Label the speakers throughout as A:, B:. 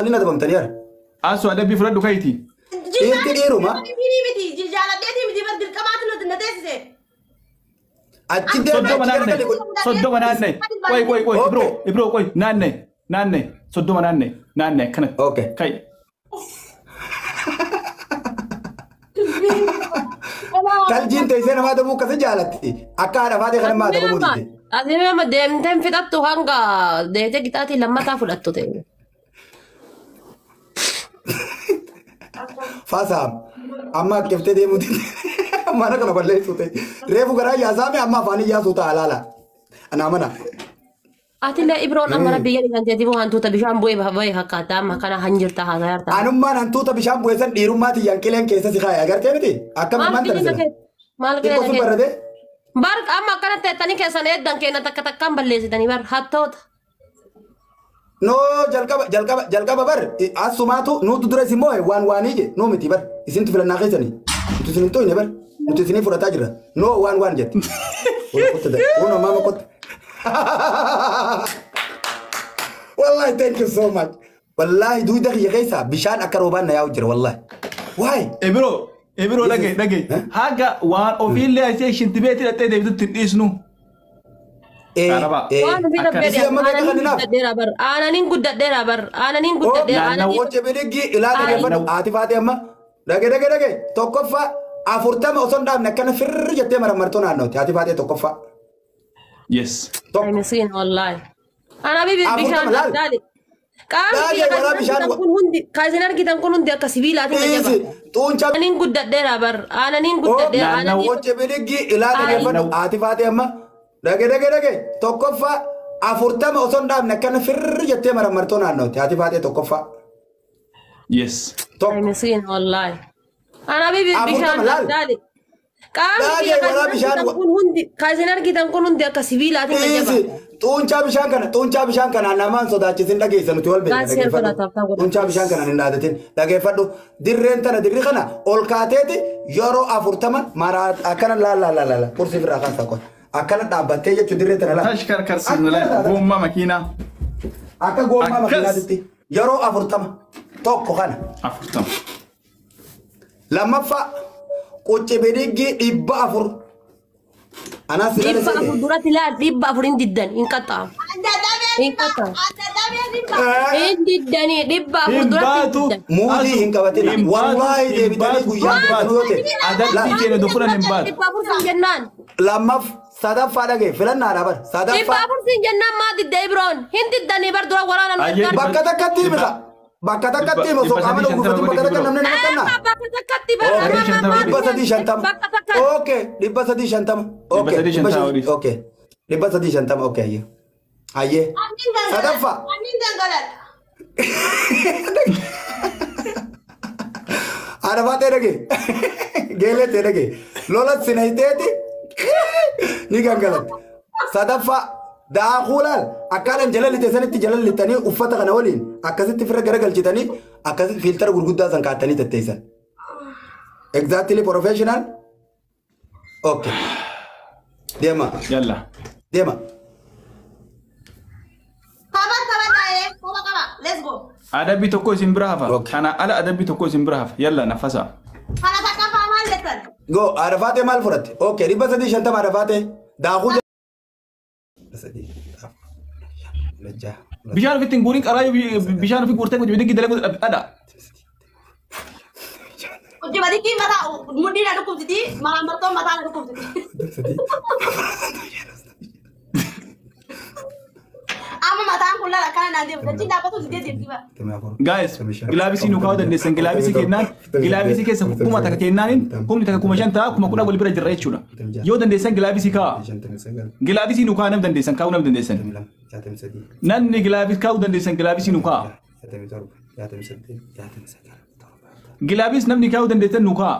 A: Inni adabamtanii ara.
B: Asu adabbii fudhadhu ka'iti.
A: Dhiirti dhiiruma.
C: Miti jaaladheetii miti bar dirqamaatu na teessise.
A: Achi deemee
B: 30
A: achi
B: naanna'e.
A: garagali godhu.
B: 30 naanna'e. Qoy qoy qoy
A: Okay.
B: Ibro Ibro qoy naanna'e naanna'e 30 naanna'e naanna'e akkanatti.
A: Okay.
B: Ka'i.
A: Taljiin teessee nama adabuu akkasii jaalatti. Akka haadha faatee kan nama adabamuu didde.
D: Ati amma deemteen fixattu hanga deetee gixaatii lammataa fudhattu ta'e.
A: Faasaam. Amma akkeeftee deemuu didde. Mana kana balleessuu ta'e. Reefu garaa yaasaame amma afaanii yaasuu ta'a laala. Anaa mana.
D: Atillee Ibroon amma rabbi jedhi kan teetiif hantuuta bishaan bu'ee bahee fakkaata amma kana hanjirta haasaa jirta.
A: Anummaan hantuuta bishaan bu'ee san dhiirummaa tiyyaan qileen keessa si kaaya agartee miti? Akkam
D: Maal
A: ammaan tana
D: qilleensa
A: sila.
D: kee? Maal
A: Xiqqoo
D: qilleensa
A: sun
D: kee?
A: barratee?
D: Bar amma akkana teettanii keessan eeddan keenya takka takkaan balleessitanii bar hattoota.
A: No jalqaba jalqaba jalqaba bar asumaatu nuutu dura isin moo'e waan waanii je nuu miti bar isintu filannaa keessanii nuti isin hin xuyne bar nuti isinii fudhataa jirra no waan waan jette. Kun maama qotta. Wallahi thank you so much. Wallahi duuda kiyya keessaa bishaan akka roobaan na yaa'u jira wallahi. Why?
B: Ibro Ibro dhagaye dhagaye.
A: Eh?
B: Haga waan ofiillee ashee shintibeetti hidhattee deebitutti hin dhiisnu. Araba.
D: Waan ofii
B: Akka-
D: rabbi
A: Isii amma beeka
D: aananiin
A: kan hinaaf.
D: guddadheera bar aananiin guddadheera bar aananiin guddadheera aananiin.
A: Qoche biliggi ilaa dhageeffadhu haati faatee amma dhage dhage dhage tokkoffaa 40 osoo hin dhaabne akkana firri jettee maramartoo naannooti haati faatee tokkoffaa.
B: Yes.
A: Tokko.
D: Miskiin wallahi. Ana bibi
A: 40
D: bishaan
A: laal.
D: daali. Qaamni
A: Laal
D: kiyya kan
A: waraa
D: isin
A: bishaan
D: argitan kun hundi kan isin argitan kun hundi akka sibiilaatiin na
A: Dhiisi
D: jaba.
A: xuuncha
D: Aananiin guddadheera bar aananiin guddadheera aananiin.
A: qoche biliggi ilaa dhageeffadhu haati faatee amma dhage dhage dhage tokkoffaa 40 osoo hin dhaabne akkana firri jettee maramartoo naannooti haati faatee tokkoffaa.
B: Yes.
A: Tokko.
D: Miskiin wallahi. Ana bibi
A: 40
D: bishaan
A: laal.
D: daali. Qaamni
A: Laal
D: kiyya kan
A: waraa
D: isin
A: bishaan
D: argitan kun hundi kan isin argitan kun hundi akka sibiilaatiin na jaba.
A: Dhiisi xuuncaa bishaan kana xuuncaa bishaan kana namaan sodaachisin dhageessa nuti wal beekna
D: Gaasii
A: dhageeffadhu.
D: godhata, abbaa godhata.
A: Xuuncaa bishaan kana hin dhaadatin dhageeffadhu dirreen tana dirri kana ol kaateeti yeroo 40 maraa akkana laal laal laal laal kursii irraa kaasaa qofa akkana dhaabbattee jechuun dirree tana laal.
B: Tashkarkarsiin gommaa makiinaa.
A: Akka gommaa
B: Akkas.
A: makiinaatitti yeroo 40 tokko kana
B: 40.
A: lammaffaa qucci bidiggii 400 anaas si
D: 400 duratti laal 400 hin diddan hin qaxxaamu. Hin qaxxaamu. Hin diddanii 400
B: Hin
D: duratti hin
B: baatu.
D: diddan.
A: Muudii hin qabatin.
B: Hin baatu,
A: Wallahi
B: hin
A: deebitanii
B: baatu,
A: guyyaa
B: hin baatu.
A: yoo ta'e.
B: Adabbii keenya osoo fudhan hin baatu.
D: 400 siin jennaan.
A: Lammaff sadaffaa dhagee filannaadha bar
D: Dhibba
A: sadaffaa
D: afur siin jennaan maa didda Ibroon hin diddanii bar dura waraana nu
B: Ayyee.
D: ergaan.
A: bakka takkatti himita bakka takkatti hima osoo qaama
B: 350
A: dhugufatin bakka takka namni nama kenna.
D: Bakka takkatti bar
A: Okay.
B: 350.
D: Bakka takkatti.
A: 350 okay 350 okay
B: 350 olii.
A: okay 350 okay ayyee ayyee sadaffaa
C: Anniin gangaladha.
A: haadha faatee dhagee geelee ta'e dhagee lola sinayiteeti ni gangalatti sadaffaa daakuu laal akkaataan jala lite sanitti jala litanii uffata kana waliin akkasitti firra garagalchitanii akkasitti fiiltara gurguddaa san kaa'attanii tetteessan. Exactly professional. Okay. Deema
B: Yalla.
A: deema.
C: Tapha tapha taa'ee kopha qaba. Let's go.
B: Adabbii tokko isin bira hafa.
A: Okay.
B: Kana ala adabbii tokko isin bira hafa. Yalla nafasa.
C: Kana takka faa maal jettan?
A: Go haadha faatee maal fudhatte? Okay 350 haadha faatee daakuu. 3 4 5 6
B: Bishaan ofitti hin guurin qaraayyuu bishaan ofii guurtee qucci bidiggi dalaguu dhadha.
C: Hojii badikii mataa mudhii na dhukkubsiti maraan mataa na dhukkubsiti.
A: 3
C: Amma mataan kun laala akkana naan deemu. Dachiin dhaabbatu didee deemti bara.
B: Guys, gilaabisii nu kaa'uu dandeessan. Gilaabisii kennaan gilaabisii keessa 1000 kennaaniin kumni takka 5000 ta'a 10,000 wal bira jirra jechuudha. Yoo dandeessan gilaabisii kaa'a. Gilaabisii nu kaa'aa nam dandeessan kaa'uu nam dandeessan. Namni gilaabis kaa'uu dandeessan gilaabisii nu kaa'a.
A: 67 69 70
B: Gilaabis namni kaa'uu dandeessan nu kaa'a.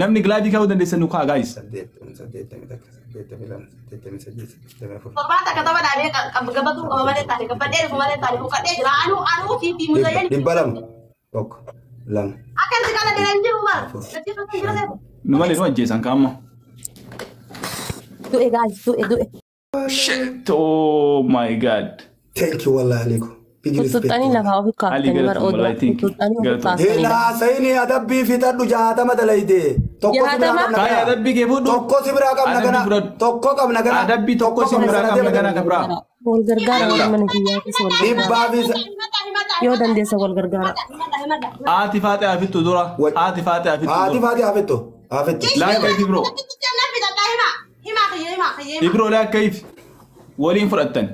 B: Namni gilaabii kaa'uu dandeessan nu kaa'a guys.
A: 81 82 83 84
C: Torbaan takka tapha dhaabee gabbatuun qaba malee taane gabbadhee dhufu malee taane boqodhee jira. Anuu anuu fi fi muzayyeen.
A: 200 1 2
C: Akka itti kana dheeran jiru bara. Dachiin dhaabbatu jira seetu.
B: Nu malee nu ajjeesan kaa'amma.
D: Du'e gaas du'e du'e.
B: Shit! Oh my God.
A: Thank you wallahi Aliko. Big respect.
D: Tuttuqanii lafaa ofi
B: Ali
D: kaaftanii bara
B: galatoom
D: oduu.
B: wallahi thank you.
D: Tuttuqanii ofi
B: Galatoom.
D: kaastanii.
A: Hina sayini adabbii fixadhu 60 dalayte. Tokko si biraa
D: 60?
A: qabna
B: Kaaya
A: kana.
B: adabbii kee fudhu.
A: Tokko si biraa qabna
B: Adabbii
A: kana.
B: fudhadhu.
A: Tokko qabna kana.
B: Adabbii tokko si
A: qabna
B: biraa
A: sana
B: qabna
A: deema
B: kana
A: deema.
B: kabraa.
D: Wal gargaara warri mana kiyyaa keessa wal gargaara.
A: Dhibbaa fi
D: Yoo dandeessa wal gargaara.
B: Haati faatee hafittu dura. Haati faatee hafittu
A: Haati
B: dura.
A: faati hafittu. Hafittu.
B: Laakka ifi biroo. Ibiroo laakka ifi. Waliin fudhattan.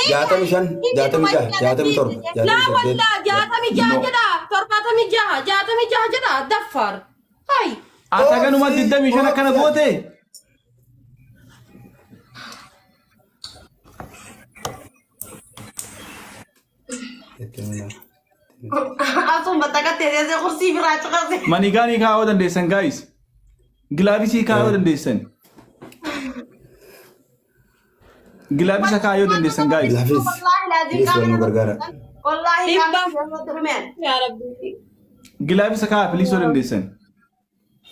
A: 65, 66, 67,
D: Laa
A: 68.
D: wallaa 66 jedha 76 66 jedha daffaar. Hai.
B: Ati haganuma 25 akkana goote. Manigaanii kaa'uu dandeessan guys. Gilaabisii kaa'uu dandeessan. Gilaabisa kaa'uu dandeessan guys.
A: Laafis. Please wal nu gargaara.
D: Yaa Rabbi.
B: Gilaabisa kaa'aa please yoo dandeessan.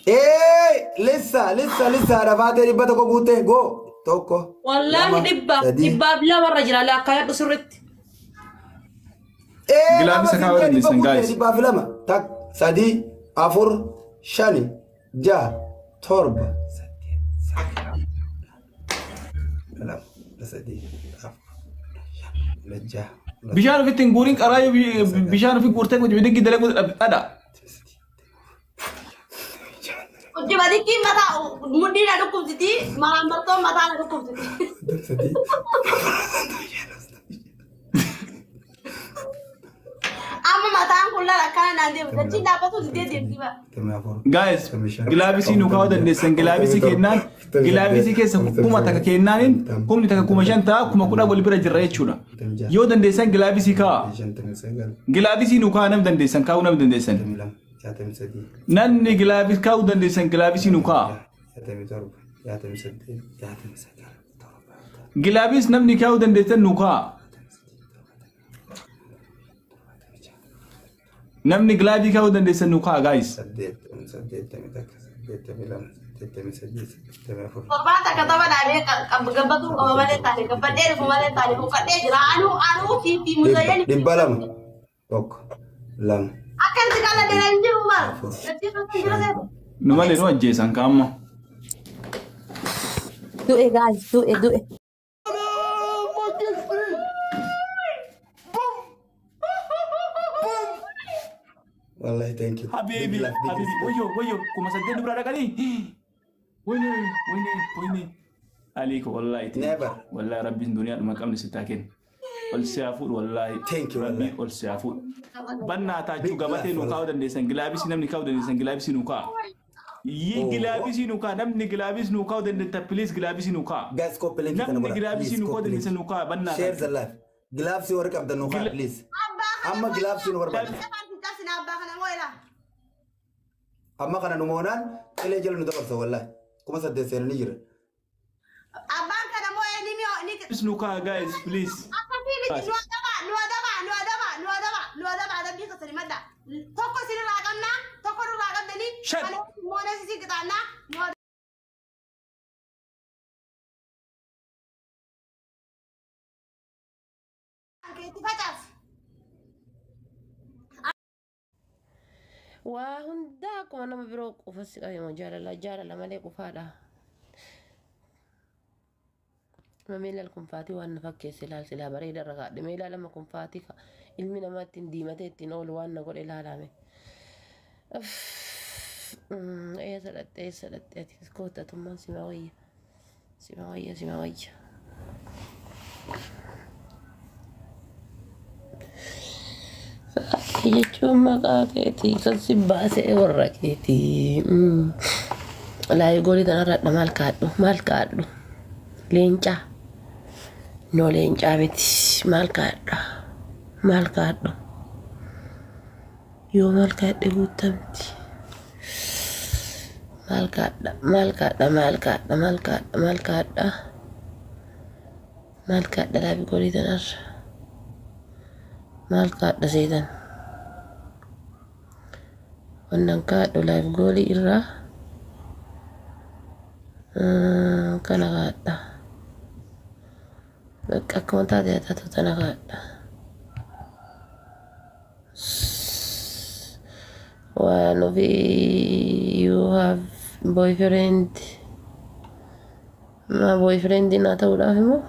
A: Ee lissa lissa lissa dhafaatee 100 guute go tokko.
D: Wallaahi
A: lama,
D: dhibbaaf
A: sadii.
D: dhibbaaf lamarra jira lakkaa'adhu sirriitti.
A: Ee
B: Gilaabisa
A: lama
B: kaa'uu
A: siin
B: dandeessan,
A: dhibba guute,
B: guys.
A: 202 takka 3 4 5 6 7 8 9 2 3 4 5 6
B: Bishaan ofitti hin guurin qaraa bishaan ofi guurtee bidiggi dalaguu dhadha.
A: 3
B: Guys, gilaabisii nu kaa'uu dandeessan. Gilaabisii kennaan gilaabisii keessa kuma takka kennaaniin kumni takka 5,000 ta'a 10,000 wal bira jirra jechuudha. Yoo dandeessan gilaabisii kaa'a. Gilaabisii nu kaa'aa nam dandeessan kaa'uu nam dandeessan. Namni gilaabis kaa'uu dandeessan gilaabisii nu kaa'a. Gilaabis namni kaa'uu dandeessan nu kaa'a. Namni gilaabii kaa'uu dandeessan nu kaa'a guys.
A: 200 1 2
B: Nu malee nu ajjeesan kaa'amma.
D: Du'e guys du'e du'e.
A: Wallahi thank you.
B: Habibi,
A: Big love, big
B: habibi,
A: respect.
B: wayo, wayo, 8,000 nu biraa dhaqanii. Wayne, wayne, wayne. Aliko wallahi. Thank you.
A: Never.
B: Wallahi rabbiin duniyaa dhuma qabne si taa kennu. Ol si haa fuudhu wallahi.
A: Thank you,
B: Rabbiin
A: wallahi.
B: ol si haa fuudhu. Bannaa taachuu
A: Big
B: gabatee
A: love,
B: nu kaa'uu
A: wallahi.
B: dandeessan. Gilaabisii namni kaa'uu dandeessan gilaabisii nu kaa'a. Yi
A: Oh.
B: gilaabisii nu kaa'a namni gilaabisii nu kaa'uu dandeetta please gilaabisii nu kaa'a.
A: Guys, copy link kana
B: Namni
A: godha.
B: gilaabisii
A: Please
B: nu kaa'uu
A: copy link.
B: dandeessan nu kaa'a bannaa
A: Share the
B: taachuu.
A: live. Gloves warri qabdan nu kaa'a please. Amma gloves nu barbaada. Amma kana nu moonaan qilee jala nu dabarsa wallahi. 8,000 seenanii jira.
B: Please nu kaa'a guys please. Shut.
D: Waa hundaa akkuma nama biroo qufas qabeemu jaalala jaalala malee qufaadha. Meelaal kunfaatii waan na fakkeesse ilaal silaa bareeda irra kaadhe meelaa lama kunfaatii ilmi namaa ittiin diimatee ittiin oolu waan na godhe ilaalame. Eessa dhatte eessa dhatte ati koottatummaan sima wayya sima wayya sima wayya. Jechuun maqaa keetii kan si baasee warra keetii. Laayii goolii tanarra maal kaadhu maal kaadhu leencaa noo leencaa miti maal kaadha maal kaadhu yoo maal kaadhe guutamti maal kaadha maal kaadha maal kaadha maal kaadha maal kaadha maal kaadha laayii goolii tanarra maal kaadha seetan. Wannan kaadhu laayif goolii irraa kana kaadha. Bakka akkuma taate taatu tana kaadha. One of you have boyfriend. Ma boyfriend naa ta'uudhaaf immoo.